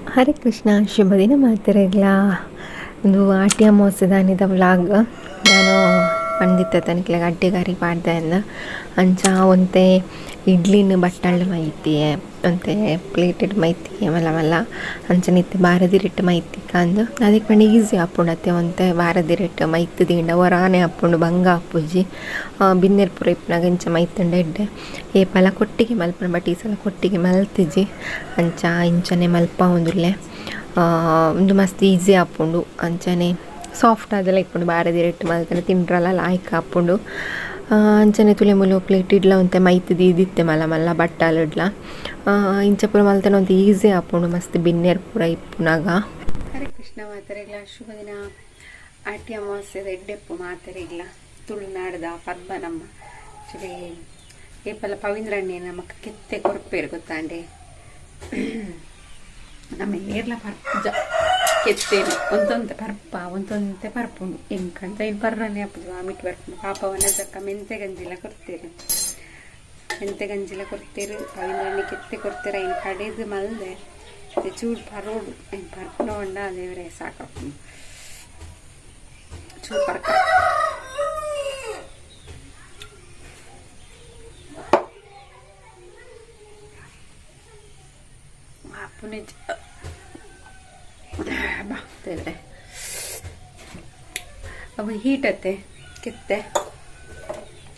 ಹರೇ ಕೃಷ್ಣ, ಶುಭ ದಿನ ಮಾತೆರೆಗ್ಲ. ಉಂದು ಆಟಿ ಅಮಾವಾಸ್ಯೆದಾನಿದ ವ್ಲಾಗ್. ನಾನು ಪಂದಿತ್ತೆ ತನಕ್ಲೆಗ್ ಅಡ್ಡೆಗಾರಿ ಪಾಡ್ದೆ ಅಂಚ ಒಂತೆ ಇಡ್ಲಿನ್ ಬಟ್ಟಲ್ಡ್ ಮೈತಿಯೆ, ಒಂತೆ ಪ್ಲೇಟೆಡ್ ಮೈತಿಯೆ ಮಲ್ಲ ಮಲ್ಲ. ಅಂಚನೆ ಇತ್ತೆ ಬಾರದಿರೆಟ್ ಮೈತಿಕಂದು ಅದಕ್ಕೆ ಪಂಡ ಈಸಿ ಆಪುಂಡು ಅತ್ತೆ. ಒಂತೆ ಬಾರದಿರೆಟ್ ಮೈತ್ ದೀಂಡ ಒರಾನೆ ಆಪುಂಡು, ಬಂಗ ಆಪುಜಿ. ಬಿನ್ನೆರ್ ಪೂರ ಇಪ್ಪುನಗ ಇಂಚ ಮೈತ್ಂಡ ಎಡ್ಡೆ. ಏಪಲ ಕೊಟ್ಟಿಗೆ ಮಲ್ಪುನು, ಬಟ್ ಈ ಸಲ ಕೊಟ್ಟಿಗೆ ಮಲ್ತಿಜಿ, ಅಂಚ ಇಂಚನೆ ಮಲ್ಪಾವೊಂದುಲ್ಲೆ. ಉಂದು ಮಸ್ತ್ ಈಸಿ ಆಪುಂಡು, ಅಂಚನೆ ಸಾಫ್ಟ್ ಆದೆಲ ಇಪ್ಪುಂಡು. ಬಾರದಿರೆಟ್ ಮಲ್ತ್ಂಡ ತಿಂಡ್ರಲ ಲಾಯ್ಕ್ ಆಪುಂಡು. ಅಂಚನೆ ತುಲೆ ಮೂಲು ಪ್ಲೇಟ್ ಇಡ್ಲ ಒಂತೆ ಮೈತ್ ದೀದಿತ್ತೆ ಮಲ್ಲ ಮಲ್ಲ ಬಟ್ಟಲುಡ್ಲ. ಇಂಚ ಪೂರ ಮಲ್ತ್ಂಡ ಒಂತೆ ಈಸಿ ಆಪುಂಡು ಮಸ್ತ್ ಬಿನ್ನೆರ್ ಪೂರ ಇಪ್ಪುನಗ. ಹರೇ ಕೃಷ್ಣ ಮಾತೆರೆಗ್ಲ ಶುಭ ದಿನ. ಆಟಿ ಅಮಾವಾಸ್ಯೆದ ಎಡ್ಡೆಪ್ಪು ಮಾತೆರೆಗ್ಲ. ತುಳುನಾಡ್ದ ಪರ್ಬ ನಮ್ಮ ಶ್ರೀ ಏಪಲ ಪವಿಂದ್ರಣ್ಣೆ ನಮಕ್ ಕೆತ್ತೆ ಕೊರ್ಪೇರು ಗೊತ್ತಾಂಡೆ. ನಮ್ಮ ಏರ್ಲ ಪರ್ಪುಜ ಕೆತ್ತೇನು ಒಂತೊಂತೆ ಪರ್ಪ ಒಂತೊಂತೆ ಪರ್ಪುಂಡು. ಎಂಕಂತ ಇನ್ ಪರ್ರನೆ ಆಪುಜಿ, ವಾಮಿಟ್ ಬರ್ಪುಂಡು. ಪಾಪವನ ಜಕ್ಕ ಮೆಂತೆ ಗಂಜಿಲ ಕೊರ್ತೆರು, ಮೆಂತೆ ಗಂಜಿಲ ಕೊರ್ತೆರು. ಪವಿಂದ್ರಣ್ಣೆ ಕೆತ್ತೆ ಕೊರ್ತೆರು. ಐನ್ ಕಡೆದು ಮಲ್ದೆ ಚೂರು ಪರೋಡು. ಐನ್ ಪರ್ಪುನ ಉಂಡ ದೇವರೇ ಸಾಕಾಪುಂಡು. ಚೂರು ಪರ್ಕ ಆಪುನೆ ಬಾ ದೇವ್ರೆ. ಅವು ಹೀಟ್ ಅತ್ತೆ ಕೆತ್ತೆ,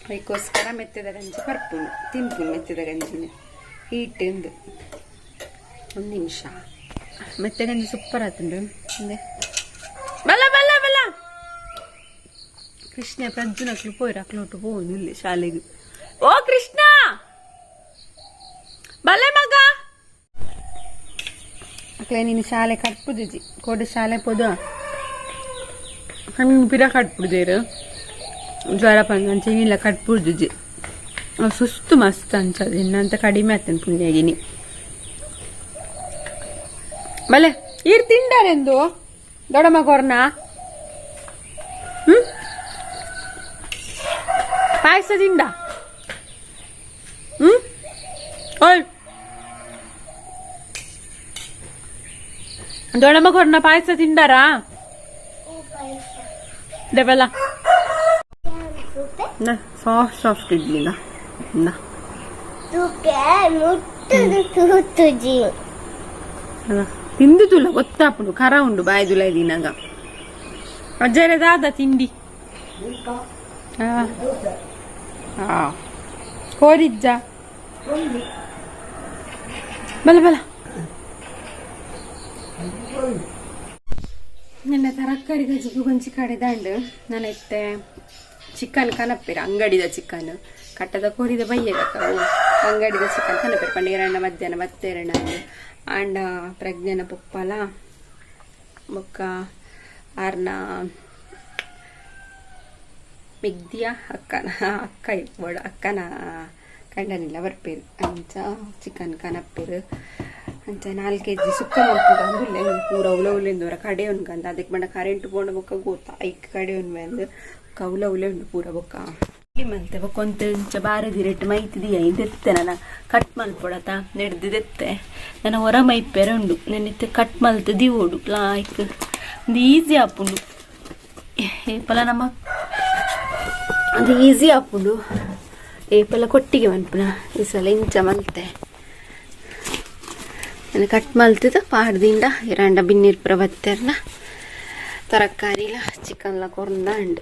ಅದಕ್ಕೋಸ್ಕರ ಮೆತ್ತದ ಗಂಜಿ ಪರ್ಪುಂಡು ತಿನ್ಪುಂಡು. ಮೆತ್ತದ ಗಂಜಿನ ಹೀಟ್ ಇಂದು. ಒಂದು ನಿಮಿಷ. ಮೆತ್ತೆ ಗಂಜಿ ಸೂಪರ್ ಆತುಂಡು. ಹಿಂದೆ ಬಲ್ಲ ಬಲ್ಲ ಬಲ್ಲ. ಕೃಷ್ಣ ಪ್ರಜ್ಜುನಕ್ಲು ಪೋಯ್ರ ಅಕ್ಲೋಟು ಪೋನು ಇಲ್ಲಿ ಶಾಲೆಗೆ. ಓ ಕೃಷ್ಣ ಬಲ್ಲೆ ಮಗ. ಅಕ್ಲೆ ನೀನು ಶಾಲೆ ಕಟ್ಪುಜಿ ಕೋಡೆ ಶಾಲೆ ಪೋದು ಹಂಗೆ ಪಿರ ಕಟ್ಪುಡ್ದೇರು ಜ್ವರ ಪಂಡ ಅಂಚೆ ಇಲ್ಲ ಕಟ್ಪುಡ್ಜುಜಿ. ಸುಸ್ತು ಮಸ್ತ್ ಅಂಚ ಇನ್ನಂತ ಕಡಿಮೆ ಆಗ್ತೇನೆ ಪುಣ್ಯಾಗಿನಿ. ಬಲೆ ಈರ್ ತಿಂಡಾರೆಂದು ದೊಡ್ಡಮ್ಮ ಕೊರ್ನ ಹ್ಮ್ ಪಾಯಸ ತಿಂಡ. ಹ್ಮ್ ಓಯ್ ದೊಡ್ಡಮ್ಮ ಕೊರ್ನ ಪಾಯಸ ತಿಂಡಾರಾ ದೇವಲ್ಲ. ಸಾಫ್ಟ್ ಸಾಫ್ಟ್ ಇಡ್ಲಿನ. ತಿಂದು ತುಲ ಗೊತ್ತಾಪುಂಡು. ಖರ ಉಂಡು ಬಾಯ್ದುಲ ದಿನಾಗ ಅಜ್ಜರೆ ದಾದ ತಿಂಡಿ ಕೋರಿಜ್ಜ. ಬಲ ಬಲ. ನಿನ್ನೆ ತರಕಾರಿ ಗಜ್ಜಿ ಗೊಂಚಿ ಕಡೆ ದಾಂಡು. ನಾನು ಇತ್ತೆ ಚಿಕನ್ ಕನಪ್ಪೇರು, ಅಂಗಡಿದ ಚಿಕನ್. ಕಟ್ಟದ ಕೋರಿದ ಬಯ್ಯದ ಅಂಗಡಿದ ಚಿಕನ್ ಕನಪ್ಪೇರು. ಪಂಡಿಗೆ ಮಧ್ಯಾಹ್ನ ಬತ್ತೇರಣ್ಣ ಆಂಡ ಪ್ರಜ್ಞಾನ ಪೊಪ್ಪಲ ಬೊಕ್ಕ ಆರ್ನ ಮೆಗ್ದಿಯ ಅಕ್ಕನ ಅಕ್ಕ ಇಪ್ಪೋಡು ಅಕ್ಕನ ಕಂಡನಿಲ್ಲ ಬರ್ಪೇರು. ಅಂಚ ಚಿಕನ್ ಕನಪ್ಪೇರು. ಅಂಚ 4 ಕೆಜಿ ಸುಕ್ಕ ಮಲ್ಪುಗ ಅಂದುಲ್ಲೆ ಪೂರ ಉಲ ಉಲೆಂದವರ ಕಡೆ ಉಂಡು. ಅದಕ್ಕೆ ಬಂಡ ಕರೆಂಟ್ ಪೋಂಡ ಬೊಕ್ಕ ಗೋತ ಐಕ್ ಕಡೆ ಉಂಡು ಅಂದು ಕೌಲ ಉಲೆ ಉಂಡು ಪೂರ. ಬೊಕ್ಕ ಮಲ್ತೆ ಬೊಕ್ಕ ಒಂತೆ ಇಂಚ ಬಾರದಿರೆಟ್ ಮೈತಿದಿಯ ದೆತ್ತೆ. ನನ್ನ ಕಟ್ ಮಲ್ಪೊಡತ ನೆಡ್ದು ದೆತ್ತೆ. ನನ್ನ ಹೊರ ಮೈಪೆರೆ ಉಂಡು. ನೆನ್ನಿತ್ತೆ ಕಟ್ ಮಲ್ತ್ ದಿವೋಡು ಲಾಯ್ಕ್ ಒಂದು ಈಸಿ ಆಪುಂಡು. ಏಪಲ ನಮ್ಮ ಅದು ಈಸಿ ಆಪುಂಡು. ಏಪಲ ಕೊಟ್ಟಿಗೆ ಮನ್ಪುನ ಈ ಸಲ ಇಂಚ ಮಲ್ತೆ. ನಾನು ಕಟ್ ಮಲ್ತದ ಪಾಡ್ದಿಂಡ ಇರಂಡ ಬಿನ್ನೀರ್ ಪೂರ ಬತ್ತೆರ್ನ ತರಕಾರಿಲ ಚಿಕನ್ಲ ಕೊರ್ಂದ ಅಂಡ್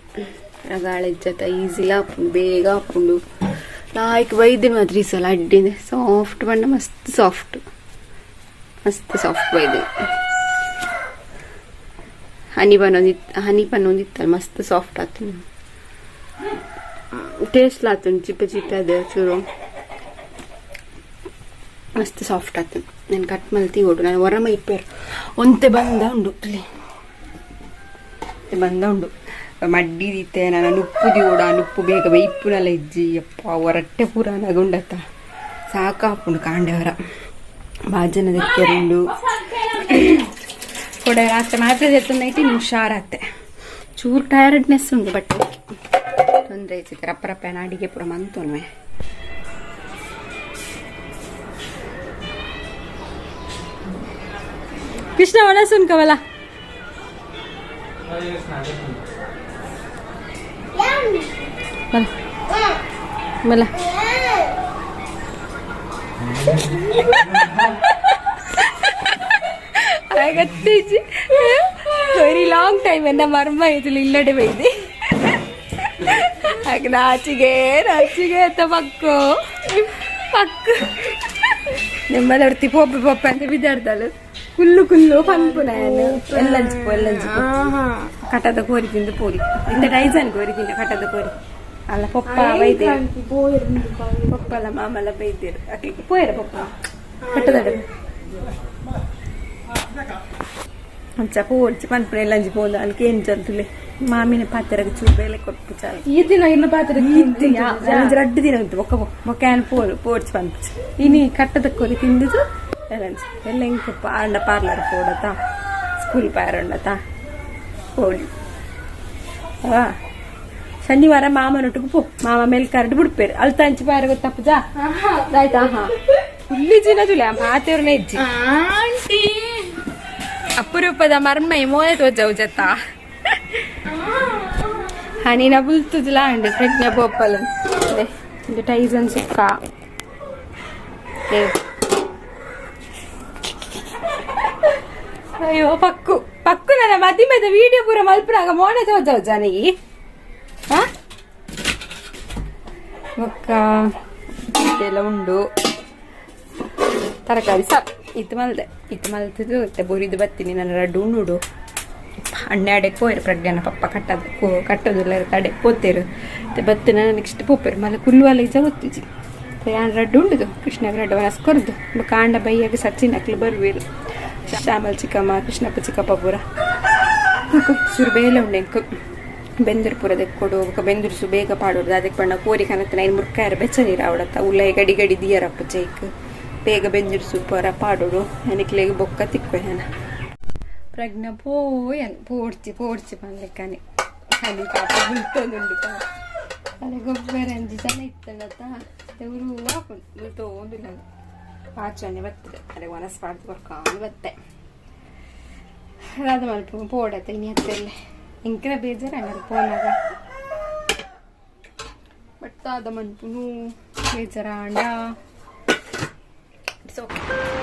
ರಗಾಳಿಜ್ಜತ ಈಸಿಲ ಆಪುಂಡು, ಬೇಗ ಆಪುಂಡು. ಲಾಯ್ಕ್ ಬೈದಿನ ಮಾತ್ರ ಈ ಸಲ ಅಡ್ಡಿಂದ ಸಾಫ್ಟ್ ಬಣ್ಣ ಮಸ್ತ್ ಸಾಫ್ಟ್, ಮಸ್ತ್ ಸಾಫ್ಟ್ ಬೈದಿನ. ಹನಿ ಬನ್ನೊಂದಿತ್ತು, ಹನಿ ಪನ್ನೊಂದಿತ್ತಲ್ಲ, ಮಸ್ತ್ ಸಾಫ್ಟ್ ಆತು. ಟೇಸ್ಟ್ ಆತುಂಡು. ಚಿಪ್ಪೆ ಚಿಪ್ಪೆ ಅದೇ ಚೂರು ಮಸ್ತ್ ಸಾಫ್ಟ್ ಆತು. ನಾನು ಕಟ್ ಮಲ್ತಿ ಓಡು. ನಾನು ಹೊರ ಮೈಪೇರು ಒಂತೆ ಬಂದ ಉಂಡು ಇಲ್ಲಿ ಬಂದ ಉಂಡು. ಮಡ್ಡಿ ದೀತೆ ನಾನು ಉಪ್ಪು ದಿವೋಡು. ಆ ನುಪ್ಪು ಬೇಗ ಬೇಯ್ಪುನಲ್ಲ ಇಜ್ಜಿ. ಅಪ್ಪ ಹೊರಟ್ಟೆ ಪೂರ ನಗುಂಡತ್ತ ಸಾಕಾಪುಂಡು. ಕಾಂಡೆವರ ಬಾಜನ ದಕ್ಕೆರುಂಡು ಕೊಡೆ ರಾತ್ರಿ ಮಾತ್ರೆ ನೈಟ್ ಹುಷಾರಾತೆ. ಚೂರು ಟಯರ್ಡ್ನೆಸ್ ಉಂಡು, ಬಟ್ ತೊಂದರೆ ಇಚ್ಚಿತ್ತೆ. ರಪ್ಪ ರಪ್ಪ ಅಡಿಗೆ ಪೂರ ಮಂತೊನ್ವೆ. ಕೃಷ್ಣ ಒಣಸುನ್ ಕವಲ ಮಲ ಆಗತ್ತಿಜಿ ವೆರಿ ಲಾಂಗ್ ಟೈಮ್ ಎನ್ನ ಮರ್ಮ ಇದ್ಲು ಇಲ್ಲಡೆ ಬೈದಿ ಆಗ ನಾಚಿಗೆ ನಾಚಿಗೆ ಅಂತ ಪಕ್ಕು ಪಕ್ಕು ನಿಮ್ಮದೊಡ್ತಿ ಪೊಪ್ಪೆ ಪೊಪ್ಪೆ ಅಂತ ಬಿದ್ದಾಡ್ತಾಳು ಕುಲ್ಲು ಕುಲ್ಲು ಪನ್ಪು ನಾನು ಎಲ್ಲಂಚಿಪು ಎಲ್ಲಂಚಿಪು ಕಟ್ಟದ ಕೋರಿ ತಿಂದು ಪೋರಿ ಇಂದ ಡೈಸನ್ ಕೋರಿ ತಿಂದ ಕಟ್ಟದ ಕೋರಿ ಅಲ್ಲ ಪೊಪ್ಪ ಬೈದೇರು ಪಪ್ಪಲ ಮಾಮಲ ಬೈದೇರು ಅಕ್ಲಿಕ್ಕೆ ಪೋಯರ ಪೊಪ್ಪ ಕಟ್ಟದಡ ಅಂಚ ಪೋಡ್ಚಿ ಪನ್ಪುನ ಎಲ್ಲಂಜಿ ಪೋಂದು ಅಲ್ಕೆ ಏನು ಜಲ್ದುಲೆ ಮಾಮಿನ ಪಾತ್ರೆಗೆ ಚೂರು ಬೇಲೆ ಕೊಟ್ಟು ಚಾಲು ಈ ದಿನ ಇನ್ನು ಪಾತ್ರೆ ರಡ್ಡು ದಿನ ಉಂಟು ಬೊಕ್ಕ ಬೊಕ್ಕ ಏನು ಪೋಲು ಪೋಡ್ಚಿ ಪನ್ಪುಚಿ ಇನಿ ಕಟ್ಟದ ಕೋರಿ ತಿಂದಿದ್ದು ಎಲ್ಲಂಜಿ ಎಲ್ಲ ಇಂಕ ಪಾಂಡ ಪಾರ್ಲರ್ ಪೋಡತ ಸ್ಕೂಲ್ ಪಾರುಂಡತ ಪೋಡಿ ಶನಿವಾರ ಮಾಮನೊಟ್ಟಿಗೆ ಪೋ ಮಾಮ ಮೇಲೆ ಕರಡು ಬಿಡ್ಪೇರು ಅಲ್ಲಿ ತಂಚಿ ಪಾರ ಗೊತ್ತಪ್ಪಜ ಆಯ್ತಾ ಹಾ ಇಲ್ಲಿ ಜಿನ ತುಲೆ ಪಾತೆವ್ರನ್ನ ಇಜ್ಜಿ ಆಂಟಿ ಅಪರೂಪದ ಮರ್ಮ ಮೋನೆ ತೋಜವು ಜತ್ತ ಹನಿನ ಬುಲ್ತುದುಲ ಅಂಡ್ ಪ್ರಜ್ಞಾ ಪೋಪಲ್ ಇದು ಟೈಸನ್ ಸುಕ್ಕ ಅಯ್ಯೋ ಪಕ್ಕು ಪಕ್ಕು ನನ್ನ ಮದಿಮೆದ ವಿಡಿಯೋ ಪೂರ ಮಲ್ಪುನಾಗ ಮೋನೆ ತೋಜವು ಜನಗಿ ಬೊಕ್ಕ ಇದೆಲ್ಲ ಉಂಡು ತರಕಾರಿ ಸಾಕು ಇತ್ತು ಮಲ್ದೆ ಇತ್ತು ಮಲ್ತದ್ದು ಮತ್ತೆ ಬೊರಿದು ಬತ್ತೀನಿ ನನ್ನ ರಡ್ಡು ಉಂಡುಡು ಅಣ್ಣೆ ಅಡೆಗೆ ಪೋಯರು ಪ್ರಜ್ಞಾನ ಪಪ್ಪ ಕಟ್ಟದು ಕಟ್ಟೋದಿಲ್ಲ ಅಡೆ ಪೋತೇರು ಮತ್ತೆ ಬತ್ತಿನ ನೆಕ್ಸ್ಟ್ ಪೋಪೇರು ಮಲ್ಲ ಕುಲ್ಲು ಅಲ್ಲ ಇಜ ಗೊತ್ತಿಜಿ ಯಾನ್ ರಡ್ಡು ಉಂಡುದು ಕೃಷ್ಣಗ್ ರಡ್ಡು ವನಸ್ ಕೊರ್ದು ಬೊಕ್ಕ ಆಂಡ ಬೈಯಾಗ ಸಚಿನ್ ಅಕ್ಲು ಬರುವೇರು ಶ್ಯಾಮಲ್ ಚಿಕ್ಕಮ್ಮ ಕೃಷ್ಣಪ್ಪ ಚಿಕ್ಕಪ್ಪ ಪೂರ ಚೂರು ಬೇಲೆ ಉಂಡೆ ಎಂಕ್ ಬೆಂದೂರು ಪೂರ ದೆಕ್ಕೊಡು ಬೊಕ್ಕ ಬೆಂದೂರು ಸು ಬೇಗ ಪಾಡೋದು ಅದಕ್ಕೆ ಬಣ್ಣ ಕೋರಿ ಕನತ್ತ ನೈನ್ ಮುರ್ಕಾಯರ ಬೆಚ್ಚ ನೀರು ಆವಡತ್ತ ಉಲ್ಲ ಗಡಿ ಗಡಿ ದಿಯರಪ್ಪ ಚೈಕ್ ಬೇಗ ಬೆಂದೂರು ಸು ಪೂರ ಪಾಡೋಡು ನನಕ್ಲೇಗ ಬೊಕ್ಕ ತಿಕ್ವೆ ನಾನು ಪ್ರಜ್ಞ ಪೋಯನ್ ಪೋಡ್ಚಿ ಪೋಡ್ಚಿ ಪನ್ಲೆಕ್ಕನೆ ಅಲ್ಲಿ ಪಾಪ ಬುಲ್ತೊಂದುಂಡು ಪಾಪ ಅರೆ ಗೊಬ್ಬರ ಅಂಜಿ ಜನ ಇತ್ತಲ್ಲತ್ತ ದೇವರು ಬುಲ್ತೊಂದಿಲ್ಲ ಪಾಚನೆ ಬರ್ತದೆ ಅರೆ ವನಸ್ ಪಾಡ್ದು ಕೊರ್ಕೊಂಡು ಬತ್ತೆ ಅದಾದ ಮಲ್ಪ ಪೋಡತ್ತೆ ಇನಿ ಹತ್ತೆಲ್ಲ ಇಂಕಿನ ಬೇಜಾರು ಪೋನಾಗ ಬಟ್ ದಾದ ಮನ್ಪುನು ಬೇಜಾರಾಂಡ it's okay.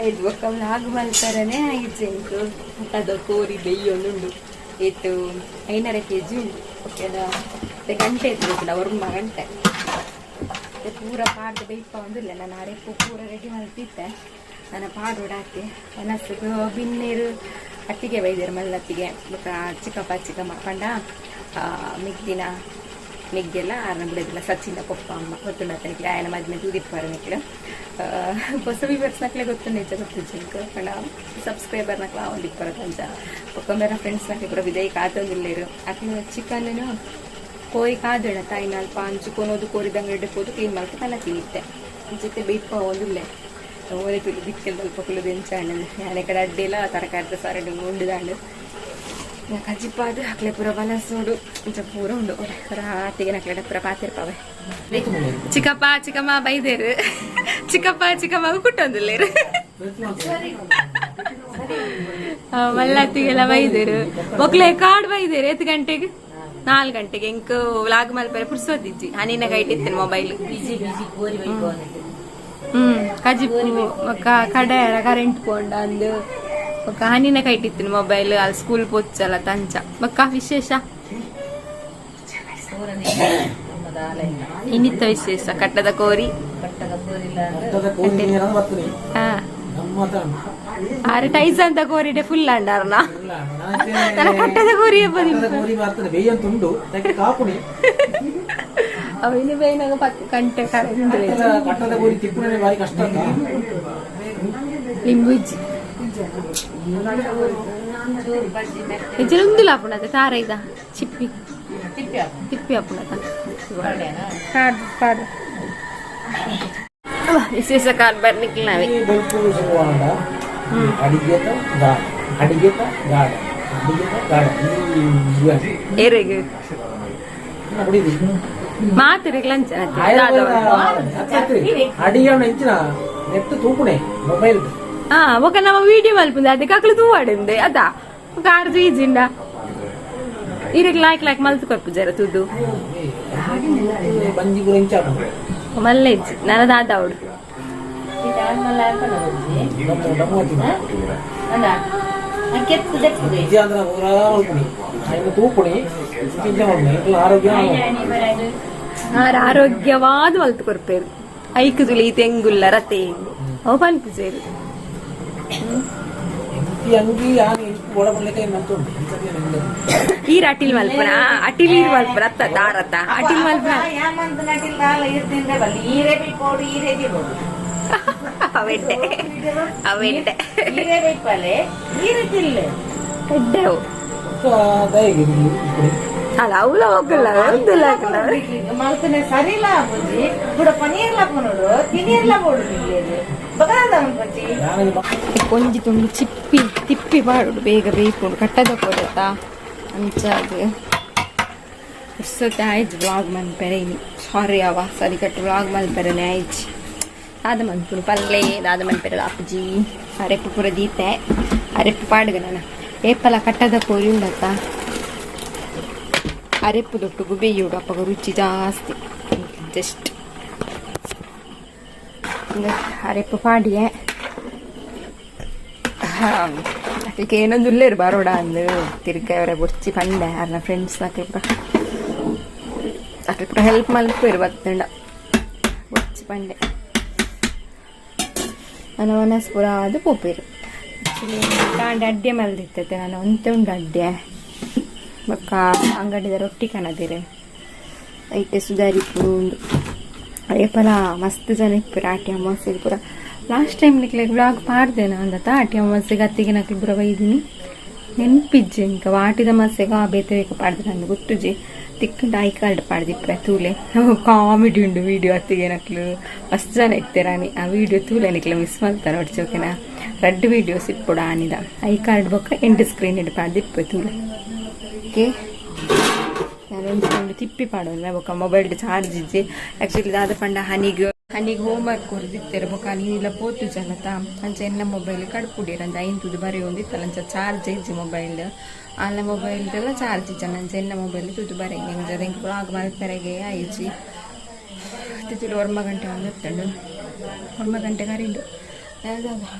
ಐದು ಬೊಕ್ಕ ಲಾಗ್ ಮಲ್ತಾರನೆ ಐದು ಅದು ಕೋರಿ ಬೆಯ್ಯೊಂದುಂಡು ಏತು 5.5 ಕೆಜಿ ಉಂಡು ಓಕೆನಾ. ಮತ್ತೆ ಗಂಟೆ ಇತ್ತು ಗೊತ್ತಿಲ್ಲ ಒರ್ಮ ಗಂಟೆ ಮತ್ತೆ ಪೂರ ಪಾಡ್ದು ಬೇಯ್ಪ ಒಂದಿಲ್ಲ ನಾನು ಅರೆಪ್ಪು ಪೂರ ರೆಡಿ ಮಲ್ತಿದ್ದೆ ನನ್ನ ಪಾಡೋಡಾಕೆ ಮನಸ್ಸಿಗೆ ಬಿನ್ನೇರು ಅತ್ತಿಗೆ ಬೈದೇರು ಮಲ್ಲತ್ತಿಗೆ ಬೊಕ್ಕ ಚಿಕ್ಕಪ್ಪ ಚಿಕ್ಕಮ್ಮ ಪಂಡ ಮಿಗ್ದಿನ ಮಿಗ್ಗೆಲ್ಲ ಆರನ ಬಿಡೋದಿಲ್ಲ ಸಚಿನ ಪಪ್ಪ ಅಮ್ಮ ಗೊತ್ತುಂಡ ತನಿಖೆ ಆಯನ ಮದ್ಮೆ ತೂದಿಪ್ಪಾರ ನಿಕ್ಲು ಹೊಸ ವಿವರ್ಸ್ ನಕ್ಲೆ ಗೊತ್ತು ನಿಜ ಗೊತ್ತು ಜಿಂಕ್ ಪಂಡ ಸಬ್ಸ್ಕ್ರೈಬರ್ ನಕ್ಲ ಒಂದಿಪ್ಪರ ಕಂಚ ಪೊಕ್ಕ ಮೇರ ಫ್ರೆಂಡ್ಸ್ ನಕ್ಲೆ ಪೂರ ವಿದಯ್ ಕಾತೊಂದಿಲ್ಲೇರು ಅಕ್ಲು ಚಿಕನ್ ಕೋರಿ ಕಾದಣ ತಾಯಿ ನಾಲ್ಪ ಅಂಚು ಕೊನೋದು ಕೋರಿದಂಗೆ ಎಡ್ಡೆ ಪೋದು ಕ್ಲೀನ್ ಮಲ್ತು ಕನ ತಿನ್ನಿತ್ತೆ ಜೊತೆ ಬೇಯ್ಪ ಒಂದಿಲ್ಲೆ ಓಲೆ ತುಲು ದಿಕ್ಕೆಲ್ ದಲ್ಪ ಕುಲ್ಲುದು ಎಂಚಾಂಡ್ ಯಾನೆ ಕಡೆ ಅಡ್ಡಿಲ ತರಕಾರಿದ ಸಾರಡ್ ಉಂಡುದಾಂಡ್ ಕಜಿಪಾದ್ ಅಕ್ಲೆ ಪೂರ ಬಲಸೋಡು ಇಂಚ ಪೂರ ಉಂಡು ರಾತಿಗೆ ನಕ್ಲೆಡ ಪೂರ ಪಾತಿರ್ಪವೆ. ಚಿಕ್ಕಪ್ಪ ಚಿಕ್ಕಮ್ಮ ಬೈದೇರು, ಚಿಕ್ಕಪ್ಪ ಚಿಕ್ಕಮ್ಮ ಕುಟ್ಟೊಂದುಲ್ಲೇರು, ಮಲ್ಲತ್ತಿಗೆಲ್ಲ ಬೈದೇರು, ಒಕ್ಲೆ ಕಾಡ್ ಬೈದೇರು. ಎತ್ತು ಗಂಟೆಗೆ 4 ಗಂಟೆಗೆ ಎಂಕ್ ವ್ಲಾಗ್ ಮಲ್ಪರೆ ಪುರ್ಸೋದಿಜ್ಜಿ. ಹನಿನ ಕೈಟಿತ್ತೇನೆ ಮೊಬೈಲ್. ಕಜಿಪು ಬೊಕ್ಕ ಕಡೆ ಕರೆಂಟ್ ಪೋಂಡ ಅಂದ್ ಬೊಕ್ಕ ಹನಿನ ಕೈಟಿತ್ತಿನ ಮೊಬೈಲ್. ಅಲ್ಲಿ ಸ್ಕೂಲ್ ಪೋಚ್ಚಲ ತಂಚ. ಬೊಕ್ಕ ವಿಶೇಷ ಇನ್ನಿತ್ತ ವಿಶೇಷ ಕಟ್ಟದ ಕೋರಿ. ಆರೆ ಟೈಸ್ ಅಂತ ಕೋರಿಡೆ ಫುಲ್ ಅಂಡಾರ್ನ ನನ್ನ ಕಟ್ಟದ ಕೋರಿ. ಅವಿನ ಬೇಯ್ನಾಗ 10 ಗಂಟೆ ಕರೆಂಟ್. ಲಿಂಬು ಇಜ್ಜಿ ಇಜ್ಜಿ ಉಂದುಲ ಆಪುಂಡತೆ ತಾರ ಇದ ಚಿಪ್ಪಿ ತಿಪ್ಪಿ ಆಪುಂಡತ ಕಾಡು ವಿಶೇಷ ಕಾರ್ಬಾರ್ ನಿಕ್ಲಾವೆ. ಏರೆಗ್ ಮಾತಿರೆಗ್ ಲಂಚ ಮೊಬೈಲ್. ఒక ನಮ್ಮ ವಿಡಿಯೋ ಮಲ್ಪುಂದೆ ಅದಕ್ಕೆ ಅಕ್ಲು ತೂವಾಡಿಂದೆ ಅದ ಕಾರ್ ಈಜಿಂಡ ಇರೆಗ್ ಲಾಯ್ಕ್ ಲಾಯ್ಕ್ ಮಲ್ತು ಕೊರ್ಪು ಜರ ತುದು ಮಲ್ಲ ಇಜ್ಜಿ ನನ್ನ ದಾದ ಅವಡು. ಆರೋಗ್ಯವಾದ ಮಲ್ತು ಕೊರ್ಪೇರು ಐಕ್ ತುಲಿ ತೆಂಗುಲ್ಲ ರತೆ ಅವು ಪನ್ಪುಜೇರು. ಈರ್ ಅಟಿಲ್ ಮಲ್ಪುನ ಅಟಿಲ್ ಈರ್ ಮಲ್ಪುನ ಅತ್ತ ದಾರತ್ತ ಅಟಿಲ್ ಮಲ್ಪುನ ಅವೆಡ್ಡೆ ಅವೆಡ್ಡೆ ಎಡ್ಡೆ ಅವು. ಅಲ್ಲ ಅವಳ ಹೋಗಲ್ಲ ಒಂದಿಲ್ಲ. ಮಲ್ತನೆ ಸರಿಲ್ಲ ಬುಜ್ಜಿ ಕೂಡ ಪನೀರ್ಲ ಪನೋಡು ತಿನೀರ್ಲ ಬೋಡು ಬಗದ. ಒಂಜಿ ತುಂಡು ಚಿಪ್ಪಿ ತಿಪ್ಪಿ ಪಾಡೋಡು ಬೇಗ ಬೇಯ್ಪುಂಡು ಕಟ್ಟದ ಕೊರತಾ ಅಂಚ ಅದು ಪುರ್ಸೊತ್ತೆ ಆಯ್ತು ವ್ಲಾಗ್ ಮನ್ಪೆರೆ ಇನಿ. ಸಾರಿ ಅವ ಸರಿ ಕಟ್ಟು ವ್ಲಾಗ್ ಮನ್ಪೆರೆನೆ ಆಯ್ತು. ದಾದ ಮನ್ಪುನು ಪಲ್ಲೆ ದಾದ ಮನ್ಪೆರೆ ಅಪ್ಪುಜಿ ಅರೆಪ್ಪು ಪೂರ ದೀತೆ ಅರೆಪ್ಪು ಪಾಡುಗ ನಾನು ಏಪಲ ಕಟ್ಟದ ಕೋರಿ ಉಂಡತ್ತ ಅರೆಪ್ಪು ದೊಟ್ಟುಗು ಬೇಯೋಡು ಅಪ್ಪಗ ರುಚಿ ಜಾಸ್ತಿ. ಜಸ್ಟ್ ಅರೆಪ್ಪು ಪಾಡಿಯೆ ಅಕ್ಲಿಗೆ ಏನೊಂದು ಉಲ್ಲೇರು ಬರೋಡ ಅಂದು ತಿರ್ಗ ಅವರ ಬೊರ್ಚಿ ಪಂಡೆ ಅರ್ನ ಫ್ರೆಂಡ್ಸ್ ಅಕ್ಲು ಪೂರ ಅಕ್ಲು ಪೂರ ಹೆಲ್ಪ್ ಮಲ್ಪೇರು ಬತ್ತಂಡ ಬೊರ್ಚಿ ಪಂಡೆ ನನ್ನ ಮನಸ್ಸು ಪೂರ ಅದು ಪೋಪೇರು. ಆ್ಯಕ್ಚುಲಿ ಕಾಂಡೆ ಅಡ್ಡೆ ಮಲ್ದಿತ್ತತೆ ನಾನು ಒಂತೆ ಉಂಡು ಅಡ್ಡೆ ಬೊಕ್ಕ ಅಂಗಡಿದ ರೊಟ್ಟಿ ಕನದಿರೆ ಐತೆ ಸುಧಾರಿಪು ಉಂಡು. ಏಪಲ ಮಸ್ತ್ ಜನ ಇಪ್ಪುರು ಆಟಿ ಅಮಾವಾಸ್ಯೆಗ್ ಪೂರ. ಲಾಸ್ಟ್ ಟೈಮ್ ನಿಕ್ಲೆಗ್ ವ್ಲಾಗ್ ಪಾಡ್ದೆ ಅಂದತ ಆಟಿ ಅಮಾವಾಸ್ಯೆಗ್ ಅತ್ತಿಗೆ ನಕ್ಲು ಪೂರ ಬೈದಿನಿ ನೆನ್ಪಿಜ್ಜಿ ಇಂಕ ವಾಟಿದ ಅಮಾವಾಸ್ಯೆಗ್ ಆ ಬೇತೆ ಬೇಕ ಪಾಡ್ದೆ ನಂದು ಗೊತ್ತುಜಿ ತಿಕ್ಕಂಡ I card ಪಾಡ್ದಿಪ್ಪೆ ತೂಲೆ ಕಾಮಿಡಿ ಉಂಡು ವೀಡಿಯೋ. ಅತ್ತಿಗೆ ನಕ್ಲು ಮಸ್ತ್ ಜನ ಇತ್ತೆರಾನಿ ಆ ವೀಡಿಯೋ ತೂಲೆ ನಿಕ್ಲೆ ಮಿಸ್ ಮಲ್ತಾರ ಒಡ್ಚೋಕೆನಾ ರಡ್ಡ್ ವೀಡಿಯೋಸ್ ಇಪ್ಪೊಡು ಆನಿದ I card ಬೊಕ್ಕ ಎಂಡ್ ಸ್ಕ್ರೀನ್ ಇಡ್ ಪಾಡ್ದಿಪ್ಪೆ ತೂಲೆ. ಓಕೆ ನಾನು ಒಂದು ತಿಪ್ಪಿ ಪಾಡೋಲ್ಲ ಬೊಕ್ಕ ಮೊಬೈಲ್ ಚಾರ್ಜ್ ಇಜ್ಜಿ. ಆ್ಯಕ್ಚುಲಿ ದಾದ ಪಂಡ ಹನಿಗ್ ಹನಿಗ್ ಹೋಮ್ವರ್ಕ್ ಕೊರ್ದಿತ್ತೆರ್ ಬೊಕ್ಕ ನೀನಿಲ್ಲ ಪೋತು ಜನತ ಅಂಚ ಎನ್ನ ಮೊಬೈಲ್ ಕಡ್ಪುಡಿರ್ ಅಂಚ ಐನ್ ತುದು ಬರೆಯೊಂದಿತ್ತಲ್ಲ ಅಂಚ ಚಾರ್ಜ್ ಇಜ್ಜಿ ಮೊಬೈಲ್ ಆಲ್ನ ಮೊಬೈಲ್ ಎಲ್ಲ ಚಾರ್ಜ್ ಇಜ್ಜ ಅಂಚ ಎನ್ನ ಮೊಬೈಲ್ ತುದು ಬರೆಗೆ ಅಂಚ ಎಂಕ್ ವ್ಲಾಗ್ ಮಲ್ಪೆರೆಗೆ ಆಯಿಜಿ. ತಿತಿಲು ಒರ್ಮ ಗಂಟೆ ಒಂದು ಎತ್ತಂಡು ಒರ್ಮ ಗಂಟೆ ಕರಿಂಡು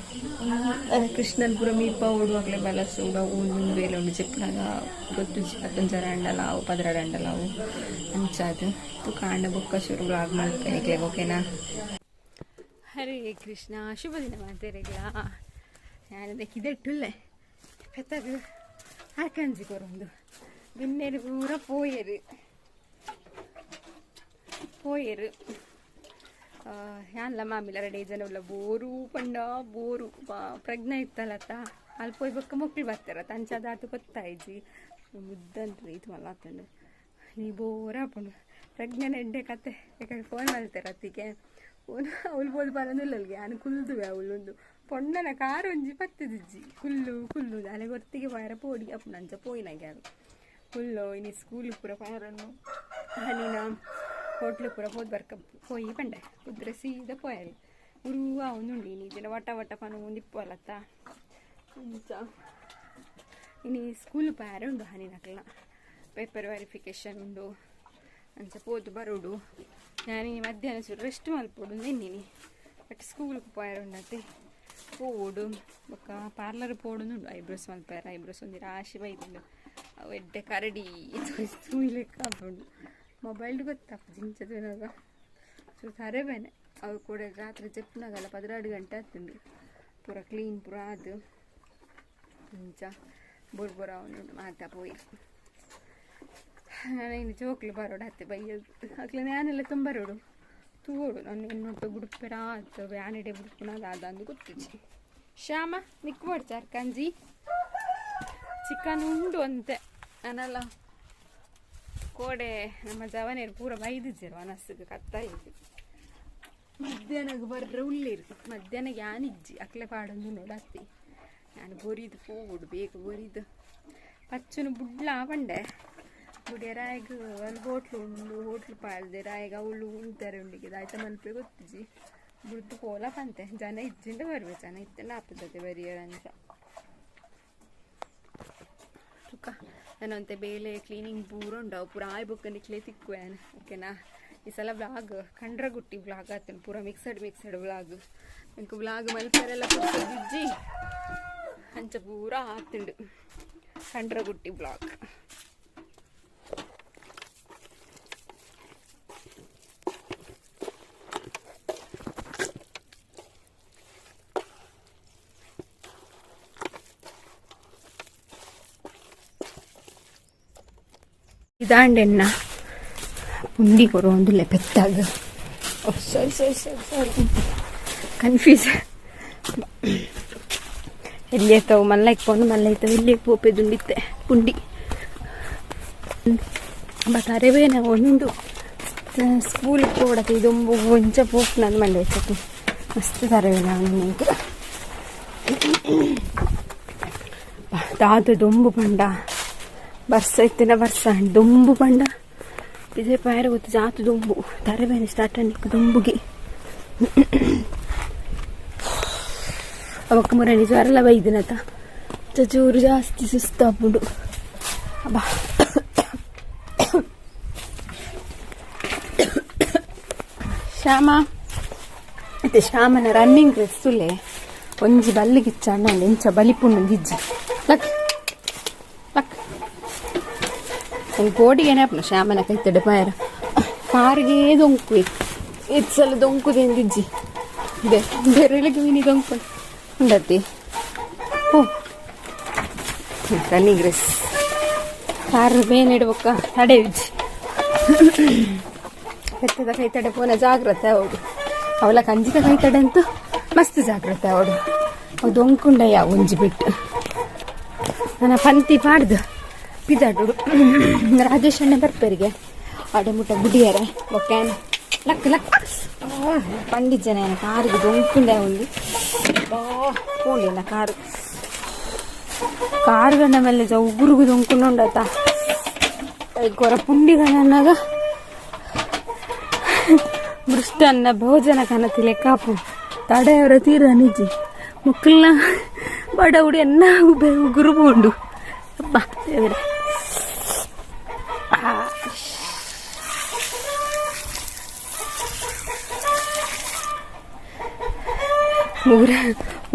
ಕೃಷ್ಣನ್ ಪೂರ ಮೀಪ ಓಡುವಾಗಲೇ ಬಲಸುಡ ಒಂದು ಬೇಲೆ ಉಂಡು ಚೆಪ್ಪುನಗ ಗೊತ್ತುಜಿ ಪತ್ತೊಂಜರ ಅಂಡಲ ಅವು ಪದರಡು ಅಂಡಲ ಅವು ಅಂಚಾದ್ ಕಾಂಡ ಬೊಕ್ಕ ಶುರು ವ್ಲಾಗ್ ಮಲ್ಪೆ ನಿಕ್ಲೆಗ್ ಓಕೆನಾ. ಹರೇ ಕೃಷ್ಣ ಶುಭ ದಿನ ಮಾತೆರೆಗ್ಲಾ. ಯಾನದಕ್ಕೆ ಇದೆಟ್ಟುಲ್ಲೆ ಪೆತ್ತಗ್ ಆರ್ಕಂಜಿ ಕೊರೊಂದು ಬಿನ್ನೆರು ಪೂರ ಪೋಯೆರು ಪೋಯೆರು. ಯಾನ್ಲ ಮಾಮಿಲ ರೆಡಿ ಜನ ಉಲ್ಲ ಬೋರು ಪಂಡ ಬೋರು ಪ್ರಜ್ಞೆ ಇತ್ತಲತ್ತ ಅಲ್ಲಿ ಪೋಯ್ ಬೊಕ್ಕ ಮೊಕ್ಲು ಬರ್ತಾರ ಅಂಚಾದಾತು ಗೊತ್ತಾಯ್ಜಿ ಮುದ್ದಂತ್ರಿ ಇದು ಮಲ್ಲಾತಂಡು ನೀ ಬೋರ ಆಪುಂಡು. ಪ್ರಜ್ಞೆನ ಎಡ್ಡೆ ಕತೆ ಯಾಕಂದ್ರೆ ಫೋನ್ ಮಲ್ತಾರ ಅತ್ತಿಗೆ ಅವಳು ಪೋದು ಪನೊಂದುಲ್ಲಲ್ಗೆ ಯಾನ್ ಕುಲ್ದುವೆ ಅವಳೊಂದು ಪೊಣ್ಣನ ಕಾರ್ ಒಂಜಿ ಪತ್ತದಿಜ್ಜಿ ಕುಲ್ಲು ಕುಲ್ಲು ಅಲೆ ಗೊತ್ತಿಗೆ ಪೋಯರ ಪೋಡಿ ಅಪ್ಪು ನಂಚ ಪೋಯಿನಾಗೆ ಅದು ಕುಲ್ಲು ಇನಿ ಸ್ಕೂಲ್ ಪೂರ ಪೋಯರನ್ನು ಹನಿನ ಹೋಟ್ಲು ಪೂರ ಪೋದು ಬರ್ಕ ಪೋಯಿ ಪಂಡೆ ಕುದ್ರೆ ಸೀದ ಪೋಯಲ್ ಉರು ಅವನುಂಡು ಇನಿ ದಿನ ವಟ ವಟ ಪನ ಒಂದಿಪ್ಪಲತ್ತ ಅಂಚ ಇನಿ ಸ್ಕೂಲ್ ಪೋಯರ ಉಂಡು ಹನಿನಕ್ಲ ಪೇಪರ್ ವೆರಿಫಿಕೇಷನ್ ಉಂಡು ಅಂಚ ಪೋದು ಬರೋಡು ನಾನು ಮಧ್ಯಾಹ್ನ ಚೂರು ರೆಸ್ಟ್ ಮಲ್ಪೊಡು ಎನ್ನಿನಿ ಬಟ್ ಸ್ಕೂಲ್ಗೆ ಪೋಯರ ಉಂಡತೆ ಪೋಡು ಬೊಕ್ಕ ಪಾರ್ಲರ್ ಪೋಡುಂಡು ಐಬ್ರೋಸ್ ಮಲ್ಪೆರ ಐಬ್ರೋಸ್ ಒಂಜಿ ರಾಶಿ ಬೈದುಂಡು ಅವು ಎಡ್ಡೆ ಕರಡಿ ತೂಯ್ಲೆಕ್ಕ ಆಪುಂಡು ಮೊಬೈಲ್ ಗೊತ್ತಪ್ಪ ಜಿಂಚದ ಚೂರು ತರೆ ಬೇನೆ ಅವು ಕೂಡ ರಾತ್ರಿ ಜೆಪ್ಪುನಾಗಲ್ಲ 12 ಗಂಟೆ ಆತುಂಡು ಪೂರ ಕ್ಲೀನ್ ಪೂರ ಅದು ಇಂಚ ಬೊರ್ ಬೊರ ಅವನು ಮಾತಾ ಪೋಯಿ ಇನ್ನು ಜೋಕ್ಲು ಬರೋಡು ಅತ್ತೆ ಬೈಯೋದು ಅಕ್ಲೆ ನಾನೆಲ್ಲ ತುಂಬರೋಡು ತೂವೋಡು ನಾನು ಎನ್ನೊಟ್ಟು ಬುಡುಪೆರ ಆತು ವ್ಯಾನಿಡೆ ಬುಡುಪುನ ಅದಾದ ಗೊತ್ತಿಜ್ಜಿ ಶ್ಯಾಮ ನಿಕ್ಬೋಡು ಚಾರ್ಕಂಜಿ ಚಿಕನ್ ಉಂಡು ಅಂತೆ ನಾನಲ್ಲ ಕೋಡೆ ನಮ್ಮ ಜವನೇರು ಪೂರ ಬೈದಿಜ್ಜರು ಅನಸ್ಸಿಗೆ ಕತ್ತಾಯಿದ್ದು ಮಧ್ಯಾಹ್ನಕ್ಕೆ ಬರ್ರೆ ಉಳ್ಳೇರು ಮಧ್ಯಾಹ್ನ ಯಾನಿಜ್ಜಿ ಅಕ್ಲೆ ಪಾಡೊಂದು ನೋಡತ್ತಿ ನಾನು ಬೊರಿದು ಪೋವುಡು ಬೇಗ ಬೊರಿದು ಪಚ್ಚುನು ಬುಡ್ಲಾ ಪಂಡೆ ಬುಡಿಯ ರಾಯಗ್ ಅಲ್ಲಿ ಹೋಟ್ಲು ಉಂಡು ಹೋಟ್ಲು ಪಾಡ್ದೆ ರಾಯಗ್ ಅವಳು ಉಂತಾರೆ ಉಂಡಿಗೆ ಆಯ್ತ ಮಲ್ಪೆ ಗೊತ್ತಿಜ್ಜಿ ಬುಡ್ದು ಪೋಲ ಪಂತೆ ಜನ ಇಜ್ಜಿಂದ ಬರ್ಬೇಕು ಜನ ಇತ್ತಂಡ ಆಪುಜತೆ ಬರಿಯರ ಅಂಚ ತುಕ್ಕ ನಾನಂತೆ ಬೇಲೆ ಕ್ಲೀನಿಂಗ್ ಪೂರ ಉಂಡವು ಪೂರ ಆಯ್ ಬೊಕ್ಕ ನಿಕ್ಲೆ ತಿಕ್ಕುವೆ ಓಕೆನಾ ಈ ಸಲ ವ್ಲಾಗ್ ಕಂಡ್ರಗುಟ್ಟಿ ವ್ಲಾಗ್ ಆತನು ಪೂರ mixed mixed vlog ಇಂಕ ವ್ಲಾಗ್ ಮಲ್ಪರೆಲ್ಲ ಪುರ್ಸೊದಿಜ್ಜಿ ಅಂಚ ಪೂರ ಆತುಂಡು ಕಂಡ್ರಗುಟ್ಟಿ ವ್ಲಾಗ್. ಇದಾಂಡೆನ್ನ ಪುಂಡಿ ಕೊರು ಒಂದುಲ್ಲೆ ಪೆತ್ತಾಗ. ಸಾರಿ ಸಾರಿ ಸಾರಿ ಸಾರಿ ಕನ್ಫ್ಯೂಸ್. ಎಲ್ಲಿ ಆಯ್ತವು ಮಲ್ಲ ಇಕ್ಕೊಂಡು ಮಲ್ಲ ಐತವು ಇಲ್ಲಿ ಪೋಪೆದುಂಡಿತ್ತೆ ಪುಂಡಿ ಬಟ್ ಅರೆವೇನ ಒಂದುಂಡು ಸ್ಕೂಲ್ ಪೋಡತ್ತೆ ಇದೊಂಬು ಒಂಚ ಪೋಪ್ ನಾನು ಮಂಡೆ ಐತತಿ ಮಸ್ತ್ ತರವೇನ ನಿಂಗೆ ದಾದ ದೊಂಬು ಪಂಡ ಬರ್ಸ ಇತ್ತಿನ ಬರ್ಸ ದೊಂಬು ಪಂಡ ಇದೇ ಪಾಯರ ಗೊತ್ತು ಜಾತು ದೊಂಬು ತರಬೇನೆ ಸ್ಟಾರ್ಟ್ ಅನ್ನಿಕ್ ದೊಂಬುಗೆ ಅವಕ್ಕ ಮುರಣಿ ಜ್ವರಲ ಬೈದಿನತ ಚೂರು ಜಾಸ್ತಿ ಸುಸ್ತಾಪುಂಡು ಅಬ್ಬಾ. ಶ್ಯಾಮ ಮತ್ತೆ ಶ್ಯಾಮನ ರನ್ನಿಂಗ್ ಡ್ರೆಸ್ಸುಲೆ ಒಂಜಿ ಬಲ್ಲಿಗಿಚ್ಚ ಅಣ್ಣ ಎಂಚ ಬಲಿಪುಂಡು ಗಿಜ್ಜಿ ಲಕ್ ಲಕ್ ಕೋಡಿಗೆನೆ ಅಪ್ಪನ ಶ್ಯಾಮನ ಕೈತಡೆ ಪಾಯರ ಕಾರಿಗೆ ದೊಂಕು ಇತ್ಸಲ ದೊಂಕು ದಿಂದಿಜ್ಜಿ ಬೆರಳಿಗೆ ಮೀನಿ ದೊಂಕು ಉಂಡತಿ. ಓ running dress car ಬೇನೆ ಇಡ್ಬೇಕ ತಡೆ ಇಜ್ಜಿ ಪೆತ್ತದ ಕೈ ತಡೆ ಪೋನ ಜಾಗ್ರತೆ ಅವಡು ಅವಳ ಕಂಜಿದ ಕೈ ತಡೆ ಅಂತೂ ಮಸ್ತ್ ಜಾಗ್ರತೆ ಅವಡು ಅವು ದೊಂಕುಂಡಯ್ಯ ಒಂಜಿ ಬಿಟ್ಟು ನನ್ನ ಪಂತಿ ಪಾಡ್ದು ಪಿದಾಡುಡು ರಾಜೇಶ್ ಅಣ್ಣ ಬರ್ಪೇರಿಗೆ ಅಡೆ ಮುಟ್ಟ ಗುಡಿಯರೆ ಒಕ್ಕಾನ ಲಕ್ ಲಕ್ ಪಂಡಿಜನ ಕಾರಿಗೆ ದೊಂಕುಂಡೆ ಒಂದು ಪೋಂಡಿನ ಕಾರು ಕಾರುಗಣ್ಣ ಮೇಲೆ ಉಗುರುಗು ದೊಂಕೊಂಡು ಉಂಡತ ಕೊರ ಪುಂಡಿಗಣ್ಣನಾಗ ಮೃಷ್ಟನ್ನ ಭೋಜನ ಕನತಿಲೆ ಕಾಪು ತಡೆಯವರ ತೀರ ನಿಜಿ ಮುಕ್ಕಲ್ನ ಬಡ ಉಡಿ ಅನ್ನ ಉಗುರು ಬೋಂಡು ಅಬ್ಬಾ ದೇವರೇ. ಮುಗುರ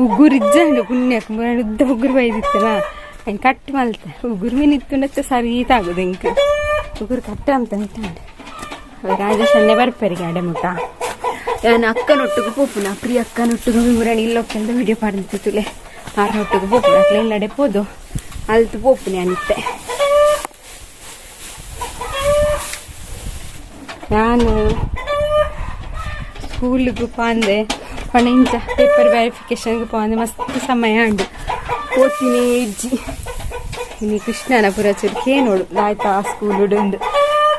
ಉಗುರು ಇಜ್ಜಂಡು ಪುಣ್ಯಕ್ಕೆ ಮುರ ಉದ್ದ ಉಗುರು ಬೈದಿತ್ತಲ್ಲ ಹಂಗೆ ಕಟ್ ಮಲ್ತೆ ಉಗುರು ಮೀನು ಇತ್ತು ಸರಿ ತಾಗುದು ಇಂಕ್ ಉಗುರು ಕಟ್ಟ ಅಂತ ನಿಟ್ಟಂಡು ರಾಜೇಶ್ ಅನ್ನೇ ಬರ್ಪೇರಿಗೆ ಅಡೆ ಮುಟ್ಟ ನಾನು ಅಕ್ಕನೊಟ್ಟಿಗೆ ಪೋಪುನ ಪ್ರಿಯ ಅಕ್ಕನೊಟ್ಟಿಗೆ ಮುರಣಿ ಇಲ್ಲೊಕ್ಕಂದ ವಿಡಿಯೋ ಪಾಡ್ದಿತ್ತುಲೆ ಆರನೊಟ್ಟಿಗೆ ಪೋಪುನ ಅಕ್ಲೆ ಇಲ್ಲಡೆ ಪೋದು ಅಲ್ತು ಪೋಪುನೆ ಅನಿತ್ತೆ. ನಾನು ಸ್ಕೂಲಿಗೆ ಪಾಂದೆ ಪಂಡ ಇಂಚ ಪೇಪರ್ ವೆರಿಫಿಕೇಷನ್ಗೆ ಪೋಂದೆ ಮಸ್ತ್ ಸಮಯ ಉಂಡು ಪೋತೀನಿ ಇಜ್ಜಿ ಇನ್ನು ಕೃಷ್ಣನ ಪುರ ಚುರುಕೇ ನೋಡು ಆಯ್ತಾ ಸ್ಕೂಲ್ ಉಂಡು.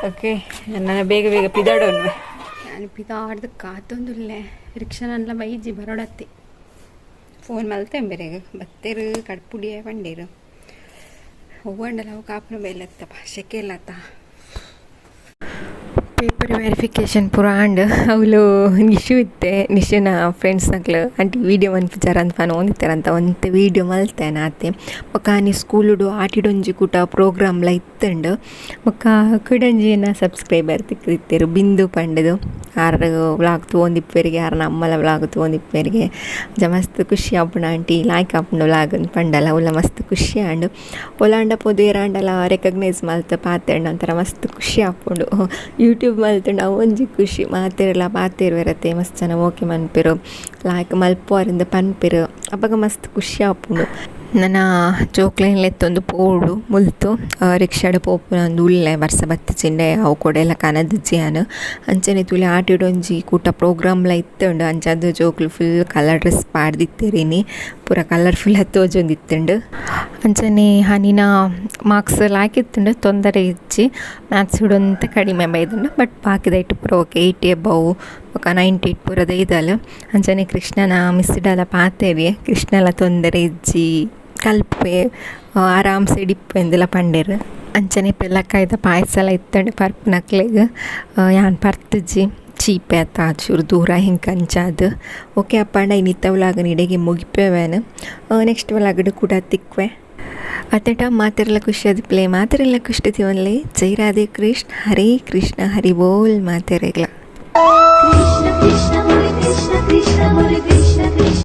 ಓಕೆ ನನ್ನ ಬೇಗ ಬೇಗ ಪಿದಾಡೋನ್ವೆ ನಾನು ಯಾನು ಪಿದಾಡ್ದು ಕಾತೊಂದುಲ್ಲೆ ರಿಕ್ಷಾನಲ್ಲ ಬೈಜಿ ಬರೋಡತ್ತೆ ಫೋನ್ ಮಲ್ತೆ ಬೇರೆಗ್ ಬತ್ತೇರು ಕಡ್ಪುಡಿಯೇ ಪಂಡೇರು ಒವ್ವಂಡಲ ಅವು ಕಾಪುನ ಬೇಲತ್ತಪ್ಪ ಶೆಕೆ ಇಲ್ಲತ್ತ. ಪೇಪರ್ ವೆರಿಫಿಕೇಷನ್ ಪೂರ ಆಂಡ್. ಅವ್ಲು ನಿಶು ಇತ್ತೆ. ನಿಶುನ ಫ್ರೆಂಡ್ಸ್ನಕ್ಲು ಆಂಟಿ ವೀಡಿಯೋ ಮನ್ಪುಜಾರ ಅಂತ ಪನೊಂದಿತ್ತೆರಂತ ಒಂತೆ ವೀಡಿಯೋ ಮಲ್ತೆ ಆತೆ. ಬೊಕ ಆನಿ ಸ್ಕೂಲುಡು ಆಟಿಡೊಂಜಿ ಕೂಟ ಪ್ರೋಗ್ರಾಮ್ಲ ಇತ್ತುಂಡು. ಬೊಕ ಕುಡೊಂಜಿ ಸಬ್ಸ್ಕ್ರೈಬರ್ ತಿಕ್ಕಿತ್ತೆರ್ ಬಿಂದು ಪಂಡುದು. ಆರ್ ವ್ಲಾಗ್ ತೂವೊಂದಿಪ್ಪೆರಿಗೆ, ಆರ್ನ ಅಮ್ಮಲ ವ್ಲಾಗ್ ತೂವೊಂದಿಪ್ಪೆರಿಗೆ. ಅಂಚ ಮಸ್ತ್ ಖುಷಿ ಆಪುಂಡು ಆಂಟಿ, ಲಾಯ್ಕ್ ಆಪುಂಡು ವ್ಲಾಗ್ ಪಂಡಲ. ಅವ್ಲ ಮಸ್ತ್ ಖುಷಿ ಆಂಡ್. ಓಲಾಂಡ ಪೋದು ಏರಾಂಡಲ ರೆಕಗ್ನೈಸ್ ಮಲ್ತ್ ಪಾತೆರ್ಂಡ ಒಂಥರ ಮಸ್ತ್ ಖುಷಿ ಆಪುಂಡು. ಯೂಟ್ಯೂಬ್ ಮಲ್ತ್ಂಡ ಅವೊಂಜಿ ಖುಷಿ, ಮಾತೆರ್ಲ ಪಾತೆರ್ವೆರತೆ, ಮಸ್ತ್ ಜನ ಓಕೆ ಮನ್ಪೆರು, ಲಾಯ್ಕ್ ಮಲ್ಪುವರಿಂದ ಪನ್ಪೆರು. ಅಪಗ ಮಸ್ತ್ ಖುಷಿ ಆಪುಂಡು. ನನ ಜೋಕ್ಲೆನ್ ಲೆತ್ತೊಂದು ಪೋಡು ಮುಲ್ತು ರಿಕ್ಷಾಡ್ ಪೋಪುನಂದು ಉಲ್ಲೆ. ಬರ್ಸ ಬತ್ತಿಜಿಂಡೆ ಅವು ಕೊಡೆಲ ಕನದಿಜ್ಜಿ ಯಾನ್. ಅಂಚನೆ ತೂಲೆ ಆಟಿಡೊಂಜಿ ಕೂಟ ಪ್ರೋಗ್ರಾಮ್ಲ ಇತ್ತುಂಡು. ಅಂಚಾದ್ ಜೋಕುಲು full colour dress ಪಾಡ್ದಿತ್ತೆರ್ ಇನಿ. ಪೂರ ಕಲರ್ಫುಲ್ ತೋಜೊಂದಿತ್ತುಂಡು. ಅಂಚನೆ ಹನಿನ ಮಾರ್ಕ್ಸ್ ಲಾಯ್ಕ್ ಇತ್ತುಂಡು, ತೊಂದರೆ ಇಜ್ಜಿ. ಮ್ಯಾಥ್ಸ್ ಒಂತೆ ಕಡಿಮೆ ಬೈದುಂಡು, ಬಟ್ ಬಾಕಿದೈಟ್ ಪೂರ ಓಕೆ. 80 ಎಬವ್ ಬೊಕ 98 ಪೂರ ದೈದಲ್. ಅಂಚನೆ ಕೃಷ್ಣನ ಮಿಸ್ಡಲ ಪಾತೆರ್ಯೆ. ಕೃಷ್ಣಲ ತೊಂದರೆ ಇಜ್ಜಿ, ಕಲ್ಪೆ ಆರಾಮ್ಸೆ ಇಪ್ಪೆಂದೆಲ ಪಂಡೆರ್. ಅಂಚನೆ ಪೆಲಕಾಯ್ದ ಪಾಯಸಲ ಇತ್ತುಂಡು ಪರ್ಪುನಕ್ಲೆಗ್. ಯಾನ್ ಪರ್ತುಜಿ, ಚೀಪೆ ಆತ, ಚೂರು ದೂರ ಹಿಂಗೆ ಅಂಚಾದ್. ಓಕೆ ಅಪ್ಪಂಡ ಇನಿತ ವ್ಲಾಗ್ ಇಡೆಗೆ ಮುಗಿಪೆವೆನ್. ನೆಕ್ಸ್ಟ್ ವ್ಲಾಗ್ಡ್ ಕೂಡ ತಿಕ್ವೆ. ಅತ್ತಟ ಮಾತೆರೆಲ್ಲ ಖುಷಿಯಾದ ಪ್ಲೇ, ಮಾತೆರೆಲ್ಲ ಖುಷಿ ದಿವನ್ಲೆ. ಜೈ ರಾಧೆ ಕೃಷ್ಣ, ಹರೇ ಕೃಷ್ಣ, ಹರಿ ಬೋಲ್ ಮಾತೆರೆಗ್ಲ. ಕೃಷ್ಣ ಕೃಷ್ಣ.